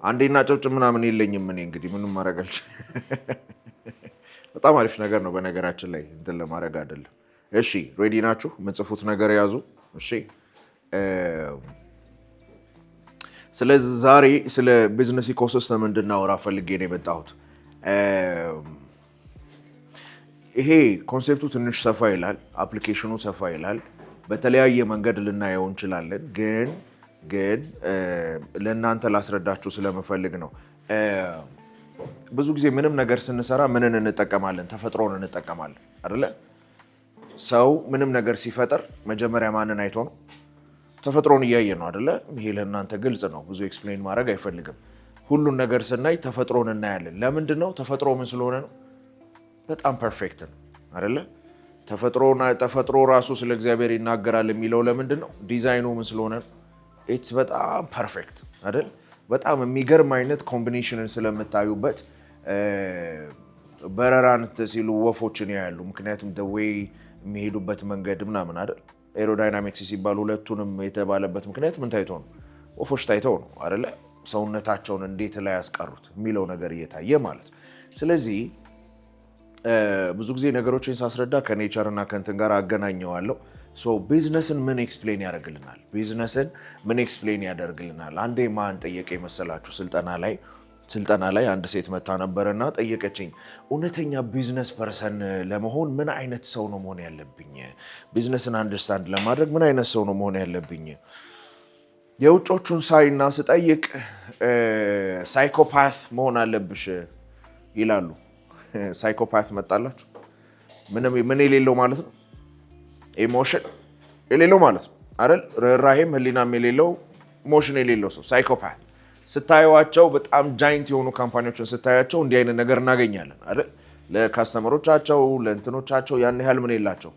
አንዴና ጨብጭ ምናምን የለኝም። እኔ እንግዲህ ምንም ማድረግ አልችልም። በጣም አሪፍ ነገር ነው በነገራችን ላይ፣ እንትን ለማድረግ አይደለም። እሺ፣ ready ናችሁ? የምጽፉት ነገር ያዙ። እሺ፣ ስለዚህ ዛሬ ስለ business ecosystem እንድናወራ ፈልጌ ነው የመጣሁት። ይሄ concept ኡ ትንሽ ሰፋ ይላል፣ application ኑ ሰፋ ይላል። በተለያየ መንገድ ልናየው እንችላለን። ግን ለእናንተ ላስረዳችሁ ስለምፈልግ ነው። ብዙ ጊዜ ምንም ነገር ስንሰራ ምንን እንጠቀማለን? ተፈጥሮን እንጠቀማለን አይደለ? ሰው ምንም ነገር ሲፈጥር መጀመሪያ ማንን አይቶ ነው? ተፈጥሮን እያየ ነው አይደለ? ይሄ ለእናንተ ግልጽ ነው፣ ብዙ explain ማድረግ አይፈልግም። ሁሉን ነገር ስናይ ተፈጥሮን እናያለን። ለምንድን ነው? ተፈጥሮ ምን ስለሆነ ነው? በጣም perfect ነው አይደለ? ተፈጥሮ ራሱ ስለ እግዚአብሔር ይናገራል የሚለው ለምንድን ነው? ዲዛይኑ ምን ስለሆነ ነው? It's በጣም perfect አይደል? በጣም የሚገርም አይነት combination ን ስለምታዩበት በረራን ሲሉ ወፎችን ያያሉ። ምክንያቱም the way የሚሄዱበት መንገድ ምናምን አይደል? Aerodynamics ሲባል ሁለቱንም የተባለበት ምክንያት ምን ታይቶ ነው? ወፎች ታይተው ነው አይደለ? ሰውነታቸውን እንዴት ላይ ያስቀሩት የሚለው ነገር እየታየ ማለት ነው። ስለዚህ ብዙ ጊዜ ነገሮችን ሳስረዳ ከ nature እና ከእንትን ጋር አገናኘዋለሁ። ቢዝነስን ምን explain ያደርግልናል? ቢዝነስን ምን explain ያደርግልናል? አንዴ ማን ጠየቀ የመሰላችሁ? ስልጠና ላይ አንድ ሴት መታ ነበረና ጠየቀችኝ። እውነተኛ business person ለመሆን ምን አይነት ሰው ነው መሆን ያለብኝ? Business ን understand ለማድረግ ምን አይነት ሰው ነው መሆን ያለብኝ? የውጮቹን ሳይና ስጠይቅ psychopath መሆን አለብሽ ይላሉ። Psychopath መጣላችሁ? ምን የሌለው ማለት ነው? Emotion የሌለው ማለት ነው አይደል? ርኅራሄም ህሊናም የሌለው፣ emotion የሌለው ሰው psychopath። ስታዩዋቸው በጣም giant የሆኑ company ዎችን ስታያቸው እንዲህ አይነት ነገር እናገኛለን አይደል? ለ customer ኦቻቸው ለእንትኖቻቸው ያን ያህል ምን የላቸው።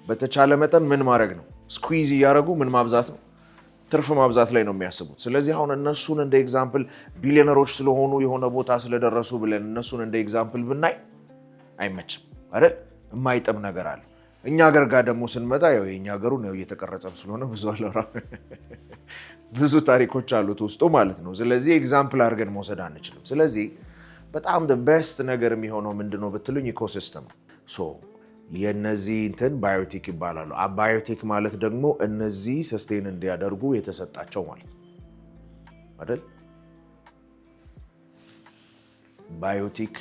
በተቻለ መጠን ምን ማድረግ ነው? Squeeze እያደረጉ ምን ማብዛት ነው? ትርፍ ማብዛት ላይ ነው የሚያስቡት። ስለዚህ አሁን እነሱን እንደ example ቢሊዮነሮች ስለሆኑ የሆነ ቦታ ስለደረሱ ብለን እነሱን እንደ example ብናይ አይመችም አይደል? የማይጥም ነገር አለ። እኛ ሀገር ጋር ደግሞ ስንመጣ ያው የእኛ ሀገሩን ያው እየተቀረጸም ስለሆነ ብዙ አላወራም፣ ብዙ ታሪኮች አሉት ውስጡ ማለት ነው። ስለዚህ example አድርገን መውሰድ አንችልም። ስለዚህ በጣም best ነገር የሚሆነው ምንድነው ብትሉኝ ecosystem። So የነዚህ እንትን biotic ይባላሉ። Abiotic ማለት ደግሞ እነዚህ sustain እንዲያደርጉ የተሰጣቸው ማለት አይደል? Biotic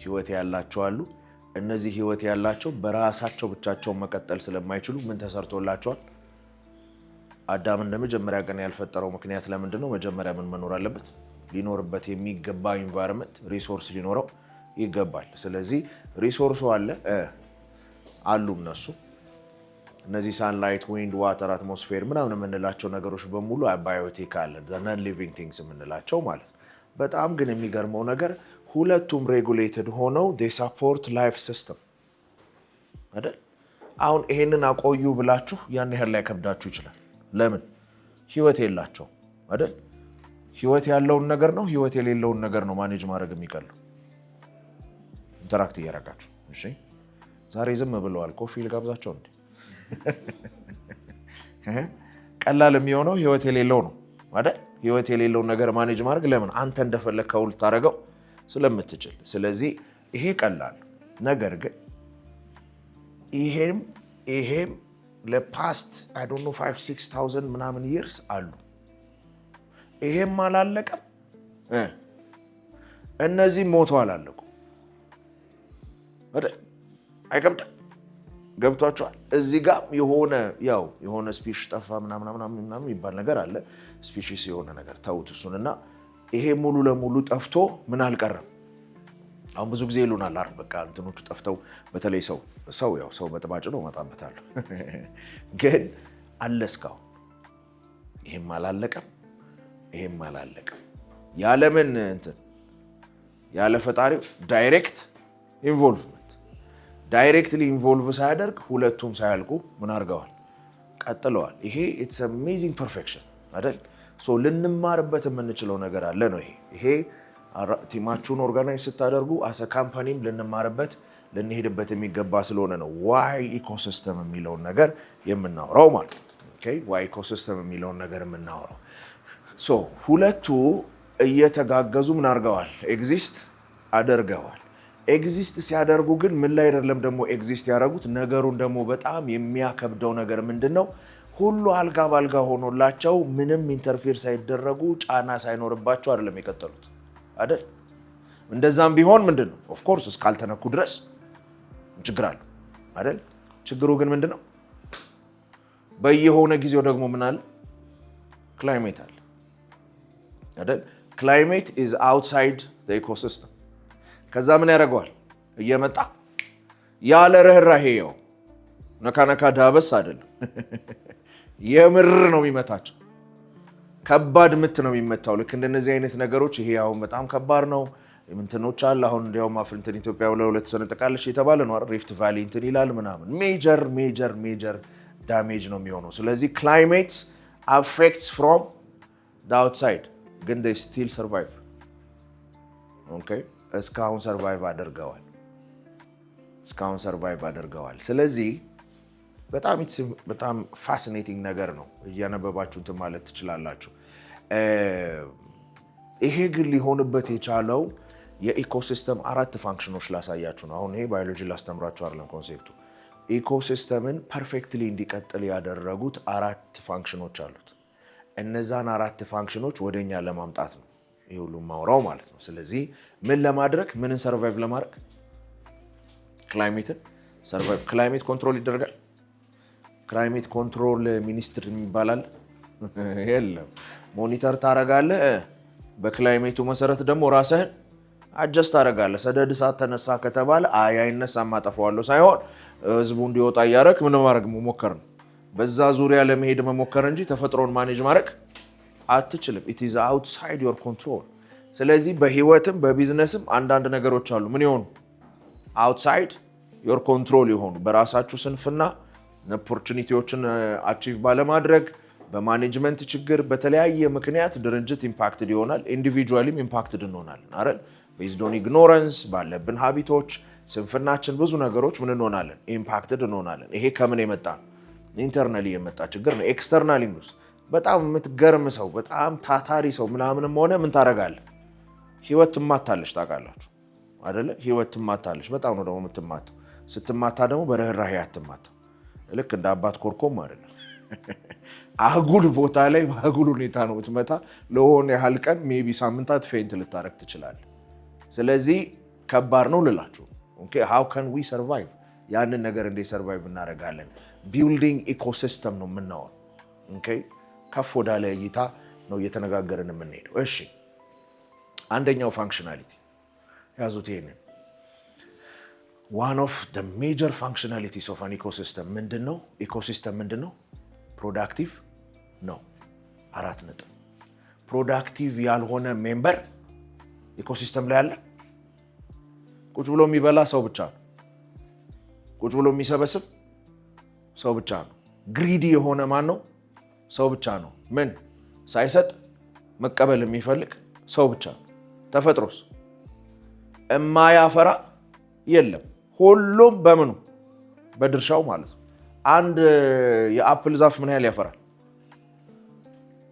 ህይወት ያላቸው አሉ። እነዚህ ህይወት ያላቸው በራሳቸው ብቻቸውን መቀጠል ስለማይችሉ ምን ተሰርቶላቸዋል? አዳም እንደ መጀመሪያ ቀን ያልፈጠረው ምክንያት ለምንድን ነው? መጀመሪያ ምን መኖር አለበት? ሊኖርበት የሚገባ environment resource ሊኖረው ይገባል። ስለዚህ resource ኡ አለ፣ አሉ እነሱ እነዚህ sunlight፣ wind፣ water፣ atmosphere ምናምን የምንላቸው ነገሮች በሙሉ abiotic አለ፣ non living things የምንላቸው ማለት ነው። በጣም ግን የሚገርመው ነገር ሁለቱም regulated ሆነው support life system አይደል? አሁን ይሄንን አቆዩ ብላችሁ ያን ያህል ላይከብዳችሁ ይችላል። ለምን? ህይወት የላቸው አይደል? ህይወት ያለውን ነገር ነው ህይወት የሌለውን ነገር ነው manage ማድረግ የሚቀለው interact እያደረጋችሁ። እሺ፣ ዛሬ ዝም ብለዋል። Coffee ልጋብዛቸው እንዴ? ቀላል የሚሆነው ህይወት የሌለው ነው አይደል? ህይወት የሌለውን ነገር manage ማድረግ ለምን? አንተ እንደፈለግከው ልታደርገው ስለምትችል። ስለዚህ ይሄ ቀላል ነገር ግን ይሄም ለ past I don't know 5, 6 thousand ምናምን years አሉ። ይሄም አላለቀም፣ እነዚህም ሞተው አላለቁም። አይከብድም? ገብቷቸዋል። እዚህ ጋር የሆነ ያው የሆነ species ጠፋ ምናምን ምናምን ምናምን የሚባል ነገር አለ። Species የሆነ ነገር ተውት እሱን እና ይሄ ሙሉ ለሙሉ ጠፍቶ ምን አልቀረም። አሁን ብዙ ጊዜ ይሉናል አይደል? በቃ እንትኖቹ ጠፍተው በተለይ ሰው ያው ሰው በጥባጭ ነው፣ እመጣበታለሁ፣ ግን አለ እስካሁን። ይሄም አላለቀም፣ ይሄም አላለቀም። ያለምን እንትን ያለ ፈጣሪው direct involvement directly involve ሳያደርግ ሁለቱም ሳያልቁ ምን አድርገዋል? ቀጥለዋል። ይሄ it's amazing perfection አይደል? So ልንማርበት የምንችለው ነገር አለ ነው። ይሄ team ኣችሁን organize ስታደርጉ as a company ም ልንማርበት ልንሄድበት የሚገባ ስለሆነ ነው why ecosystem የሚለውን ነገር የምናወራው ማለት ነው። Why ecosystem የሚለውን ነገር የምናወራው። So ሁለቱ እየተጋገዙ ምን አድርገዋል? Exist አድርገዋል። Exist ሲያደርጉ ግን ምን ላይ አይደለም ደግሞ exist ያደረጉት። ነገሩን ደግሞ በጣም የሚያከብደው ነገር ምንድን ነው? ሁሉ አልጋ ባልጋ ሆኖላቸው ምንም interfere ሳይደረጉ ጫና ሳይኖርባቸው አይደለም የቀጠሉት አይደል? እንደዛም ቢሆን ምንድን ነው፣ of course እስካልተነኩ ድረስ ችግር አለው አይደል? ችግሩ ግን ምንድን ነው? በየሆነ ጊዜው ደግሞ ምን አለ? Climate አለ አይደል? Climate is outside ecosystem። ከዛ ምን ያደርገዋል? እየመጣ ያለ ርኅራሄ፣ ያው ነካ ነካ ዳበስ አይደለም፣ የምር ነው የሚመታቸው። ከባድ ምት ነው የሚመታው። ልክ እንደነዚህ አይነት ነገሮች ይሄ አሁን በጣም ከባድ ነው። እንትኖች አለ፣ አሁን እንዲያውም እንትን ኢትዮጵያ ለሁለት ሰነጠቃለች የተባለ ነው። Rift Valley እንትን ይላል ምናምን፣ major major major damage ነው የሚሆነው። ስለዚህ climate affects from outside ግን still survive፣ okay፣ እስካሁን survive አድርገዋል። እስካሁን survive አድርገዋል። ስለዚህ በጣም በጣም fascinating ነገር ነው። እያነበባችሁ እንትን ማለት ትችላላችሁ። ይሄ ግን ሊሆንበት የቻለው የ ecosystem አራት function ኖች ላሳያችሁ ነው። አሁን ይሄ ባዮሎጂ ላስተምራችሁ አይደለም concept ኡ። Ecosystem ን perfectly እንዲቀጥል ያደረጉት አራት function ኖች አሉት። እነዛን አራት function ኖች ወደኛ ለማምጣት ነው ይህ ሁሉ ማውራው ማለት ነው። ስለዚህ ምን ለማድረግ፣ ምንን survive ለማድረግ? Climate ን survive። Climate control ይደረጋል። Climate control ሚኒስትር የሚባላል የለም። Monitor ታደርጋለህ። በ climate ኡ መሰረት ደግሞ ራስህን adjust ታደርጋለህ። ሰደድ እሳት ተነሳ ከተባለ አይ አይነሳም አጠፋዋለሁ ሳይሆን ህዝቡ እንዲወጣ እያደረግ ምን ማድረግ መሞከር ነው። በዛ ዙሪያ ለመሄድ መሞከር እንጂ ተፈጥሮን manage ማድረግ አትችልም። It is outside your control። ስለዚህ በህይወትም በቢዝነስም አንዳንድ ነገሮች አሉ ምን የሆኑ፣ outside your control የሆኑ፣ በራሳችሁ ስንፍና፣ opportunity ዎችን achieve ባለማድረግ፣ በ management ችግር፣ በተለያየ ምክንያት ድርጅት impacted ይሆናል። Individually ም impacted እንሆናለን አይደል? Based on ignorance፣ ባለብን habit ኦች፣ ስንፍናችን፣ ብዙ ነገሮች ምን እንሆናለን? Impacted እንሆናለን። ይሄ ከምን የመጣ ነው? Internally የመጣ ችግር ነው። Externally በጣም የምትገርም ሰው፣ በጣም ታታሪ ሰው ምናምንም ሆነ ምን ታደርጋለህ? ህይወት ትማታለች። ታውቃላችሁ አይደለ? ህይወት ትማታለች። በጣም ነው ደግሞ የምትማታው። ስትማታ ደግሞ በርህራሄ አትማታው። ልክ እንደ አባት ኮርኮም አይደለም። አጉል ቦታ ላይ በአጉል ሁኔታ ነው የምትመታ። ለሆነ ያህል ቀን፣ maybe ሳምንታት faint ልታረግ ትችላለህ። ስለዚህ ከባድ ነው ልላችሁ። How can we survive? ያንን ነገር እንዴት survive እናደርጋለን? Building ecosystem ነው የምናወራው። Okay፣ ከፍ ወዳለ እይታ ነው እየተነጋገርን የምንሄደው። እሺ፣ አንደኛው functionality ያዙት ይሄንን። One of the major functionalities of an ecosystem ምንድን ነው? Ecosystem ምንድን ነው? Productive ነው። አራት ነጥብ። Productive ያልሆነ member ecosystem ላይ አለ? ቁጭ ብሎ የሚበላ ሰው ብቻ ነው። ቁጭ ብሎ የሚሰበስብ ሰው ብቻ ነው። Greedy የሆነ ማን ነው? ሰው ብቻ ነው። ምን ሳይሰጥ መቀበል የሚፈልግ ሰው ብቻ ነው። ተፈጥሮስ እማያፈራ የለም። ሁሉም በምኑ፣ በድርሻው ማለት ነው። አንድ የ apple ዛፍ ምን ያህል ያፈራል?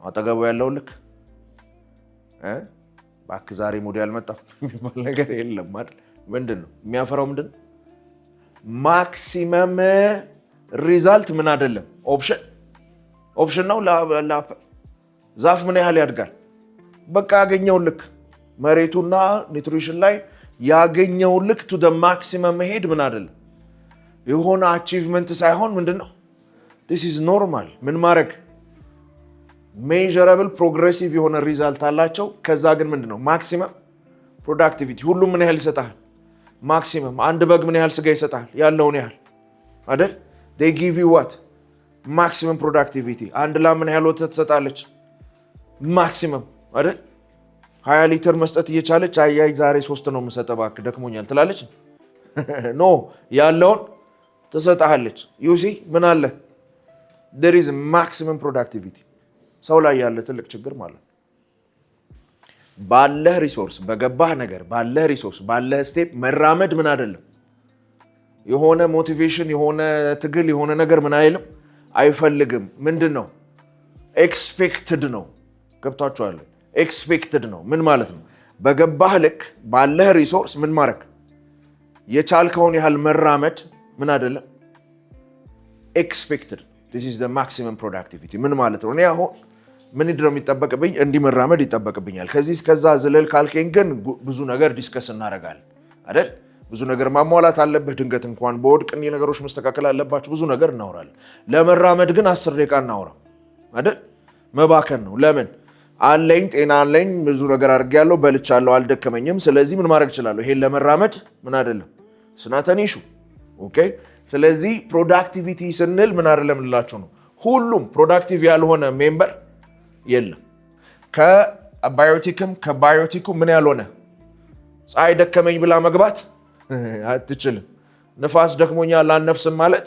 አጠገቡ ያለውን ልክ። እባክህ ዛሬ ሙድ ያልመጣም የሚባል ነገር የለም አይደል? ምንድን ነው የሚያፈራው? ምንድን ነው maximum result? ምን አይደለም option ነው ለ apple ዛፍ። ምን ያህል ያድጋል? በቃ ያገኘውን ልክ፣ መሬቱና nutrition ላይ ያገኘውን ልክ to maximum መሄድ ምን አይደለም፣ የሆነ achievement ሳይሆን ምንድን ነው፣ this is normal። ምን ማድረግ፣ measurable progressive የሆነ result አላቸው። ከዛ ግን ምንድን ነው maximum productivity። ሁሉም ምን ያህል ይሰጣል? Maximum። አንድ በግ ምን ያህል ስጋ ይሰጣል? ያለውን ያህል አይደል? They give you what? Maximum productivity። አንድ ላም ምን ያህል ወተት ትሰጣለች? Maximum አይደል? 20 ሊትር መስጠት እየቻለች አያይ ዛሬ 3 ነው የምሰጠው እባክህ ደክሞኛል ትላለች? No፣ ያለውን ትሰጥሃለች። You see፣ ምን አለ? There is maximum productivity። ሰው ላይ ያለ ትልቅ ችግር ማለት ነው። ባለህ resource፣ በገባህ ነገር፣ ባለህ resource፣ ባለህ step መራመድ ምን አይደለም፣ የሆነ motivation፣ የሆነ ትግል፣ የሆነ ነገር ምን አይልም፣ አይፈልግም። ምንድን ነው፣ expected ነው። ገብቷችኋል? Expected ነው። ምን ማለት ነው? በገባህ ልክ ባለህ resource ምን ማድረግ የቻልከውን ያህል መራመድ ምን አይደለም፣ expected። This is the maximum productivity። ምን ማለት ነው? እኔ አሁን ምንድን ነው የሚጠበቅብኝ? እንዲህ መራመድ ይጠበቅብኛል። ከዚህ እስከዛ ዝለል ካልከኝ ግን ብዙ ነገር discuss እናደርጋለን አይደል? ብዙ ነገር ማሟላት አለብህ። ድንገት እንኳን ብወድቅ እንዲህ ነገሮች መስተካከል አለባቸው። ብዙ ነገር እናወራለን። ለመራመድ ግን 10 ደቂቃ እናውራ አይደል? መባከን ነው። ለምን አለኝ፣ ጤና አለኝ፣ ብዙ ነገር አድርጌያለሁ፣ በልቻለሁ፣ አልደከመኝም። ስለዚህ ምን ማድረግ እችላለሁ? ይሄን ለመራመድ ምን አይደለም፣ it's not an issue, okay። ስለዚህ productivity ስንል ምን አይደለም ልላችሁ ነው። ሁሉም productive ያልሆነ member የለም። ከ abiotic ም ከ biotic ኩ ምን ያልሆነ፣ ፀሐይ ደከመኝ ብላ መግባት አትችልም። ንፋስ ደክሞኛል አልነፍስም ማለት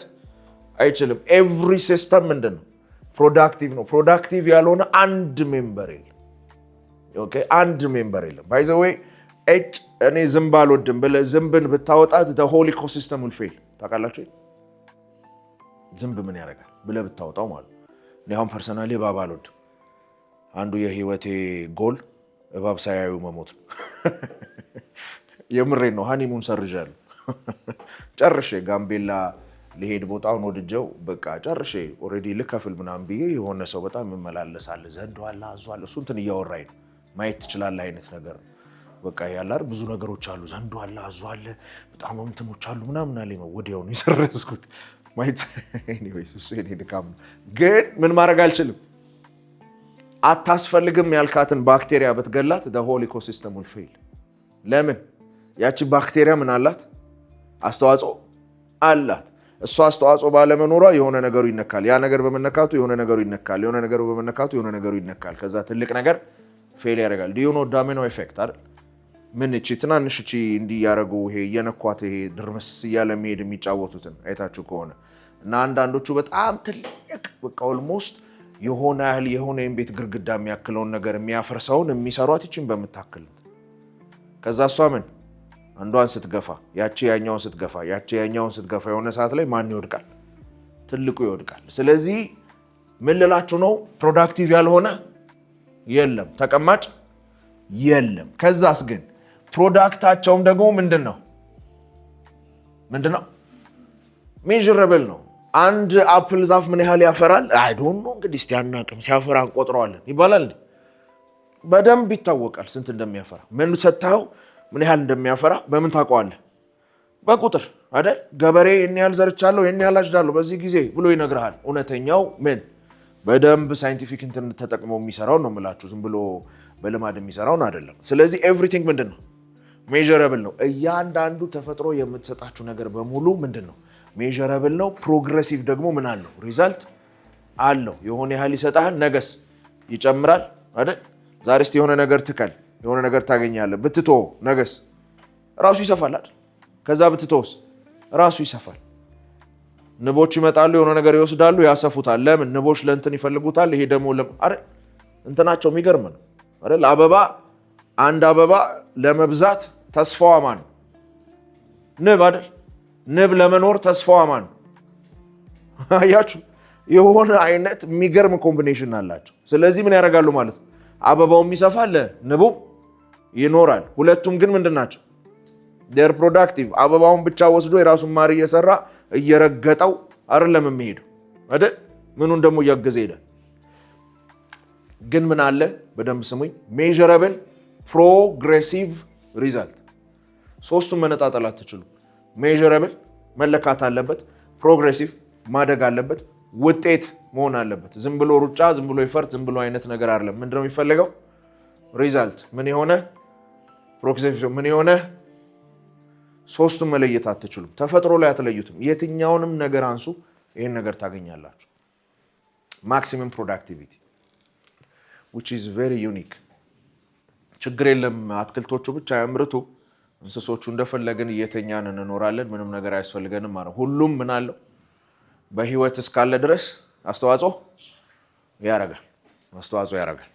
አይችልም። Every system ምንድን ነው? Productive ነው። Productive ያልሆነ አንድ member የለም። Okay፣ አንድ member የለም። By the way፣ ኤጭ እኔ ዝንብ አልወድም ብለህ ዝንብን ብታወጣት whole ecosystem will fail። ታውቃላችሁ? ዝንብ ምን ያደርጋል ብለህ ብታወጣው ማለት ነው። እኔ አሁን personally እባብ አልወድም። አንዱ የህይወቴ ጎል እባብ ሳያዩ መሞት ነው። የምሬን ነው። Honeymoon ሰርዣለሁ ጨርሼ፣ ጋምቤላ ልሄድ ቦታውን ወድጀው በቃ ጨርሼ already ልከፍል ምናምን ብዬ የሆነ ሰው በጣም ይመላለሳል። ዘንዶ አለ፣ አዞ አለ። እሱ እንትን እያወራኝ ነው፣ ማየት ትችላለህ አይነት ነገር ነው። በቃ ያለ ብዙ ነገሮች አሉ። ዘንዶ አለ፣ አዞ አለ፣ በጣም እንትኖች አሉ ምናምን አለኝ። ወዲያው ነው የሰረዝኩት። ማየት anyways፣ እሱ የኔ ድካም ነው። ግን ምን ማድረግ አልችልም። አታስፈልግም ያልካትን ባክቴሪያ ብትገላት whole ecosystem will fail። ለምን? ያቺ ባክቴሪያ ምን አላት? አስተዋጽኦ አላት። እሷ አስተዋጽኦ ባለመኖሯ የሆነ ነገሩ ይነካል። ያ ነገር በመነካቱ የሆነ ነገሩ ይነካል። የሆነ ነገሩ በመነካቱ የሆነ ነገሩ ይነካል። ከዛ ትልቅ ነገር fail ያደርጋል። Do you know domino effect አይደል? ምን እቺ ትናንሽ እቺ እንዲህ እያደረጉ ይሄ እየነኳት ይሄ ድርምስ እያለ መሄድ የሚጫወቱትን አይታችሁ ከሆነ፣ እና አንዳንዶቹ በጣም ትልቅ በቃ almost የሆነ ያህል የሆነ ቤት ግርግዳ የሚያክለውን ነገር የሚያፈርሰውን የሚሰሯት ይችን በምታክል፣ ከዛ እሷ ምን አንዷን ስትገፋ፣ ያቺ ያኛውን ስትገፋ፣ ያቺ ያኛውን ስትገፋ፣ የሆነ ሰዓት ላይ ማን ይወድቃል? ትልቁ ይወድቃል። ስለዚህ ምን ልላችሁ ነው? Productive ያልሆነ የለም፣ ተቀማጭ የለም። ከዛስ ግን product ኣቸውም ደግሞ ምንድን ነው? ምንድን ነው? Measurable ነው። አንድ apple ዛፍ ምን ያህል ያፈራል? I don't know፣ እንግዲህ እስቲ አናውቅም፣ ሲያፈራ እንቆጥረዋለን ይባላል። በደንብ ይታወቃል ስንት እንደሚያፈራ። ምን ሰጥተኸው ምን ያህል እንደሚያፈራ በምን ታውቀዋለህ? በቁጥር አይደል? ገበሬ ይህን ያህል ዘርቻለሁ፣ ይህን ያህል አጭዳለሁ በዚህ ጊዜ ብሎ ይነግርሃል። እውነተኛው ምን በደንብ scientific እንትን ተጠቅሞ የሚሰራው ነው የምላችሁ፣ ዝም ብሎ በልማድ የሚሰራውን አይደለም። ስለዚህ everything ምንድን ነው? Measurable ነው። እያንዳንዱ ተፈጥሮ የምትሰጣችሁ ነገር በሙሉ ምንድን ነው? Measurable ነው። Progressive ደግሞ ምን አለው? Result አለው። የሆነ ያህል ይሰጣል፣ ነገስ ይጨምራል አይደል? ዛሬ እስቲ የሆነ ነገር ትከል፣ የሆነ ነገር ታገኛለህ። ብትተወው ነገስ ራሱ ይሰፋል አይደል? ከዛ ብትተውስ ራሱ ይሰፋል። ንቦች ይመጣሉ፣ የሆነ ነገር ይወስዳሉ፣ ያሰፉታል። ለምን? ንቦች ለእንትን ይፈልጉታል። ይሄ ደግሞ አይደል እንትናቸው የሚገርም ነው አይደል? አበባ፣ አንድ አበባ ለመብዛት ተስፋዋ ማን? ንብ አይደል? ንብ ለመኖር ተስፋዋ ማን? አያችሁ፣ የሆነ አይነት የሚገርም combination አላቸው። ስለዚህ ምን ያደርጋሉ ማለት ነው? አበባውም ይሰፋል፣ ንቡም ይኖራል። ሁለቱም ግን ምንድን ናቸው? They're productive። አበባውን ብቻ ወስዶ የራሱን ማር እየሰራ እየረገጠው አይደለም የሚሄደው አይደል? ምኑን ደግሞ እያገዘ ይሄዳል። ግን ምን አለ? በደንብ ስሙኝ። Measurable progressive result። ሶስቱን መነጣጠል አትችሉ። Measurable መለካት አለበት። Progressive ማደግ አለበት። ውጤት መሆን አለበት። ዝም ብሎ ሩጫ፣ ዝም ብሎ effort፣ ዝም ብሎ አይነት ነገር አይደለም። ምንድነው የሚፈለገው? Result ምን የሆነ፣ progressive ምን የሆነ፣ ሶስቱን መለየት አትችሉም። ተፈጥሮ ላይ አትለዩትም። የትኛውንም ነገር አንሱ፣ ይህን ነገር ታገኛላችሁ። Maximum productivity, which is very unique። ችግር የለም፣ አትክልቶቹ ብቻ ያምርቱ፣ እንስሶቹ እንደፈለግን እየተኛን እንኖራለን፣ ምንም ነገር አያስፈልገንም ማለት። ሁሉም ምን አለው? በህይወት እስካለ ድረስ አስተዋጽኦ ያደርጋል፣ አስተዋጽኦ ያደርጋል።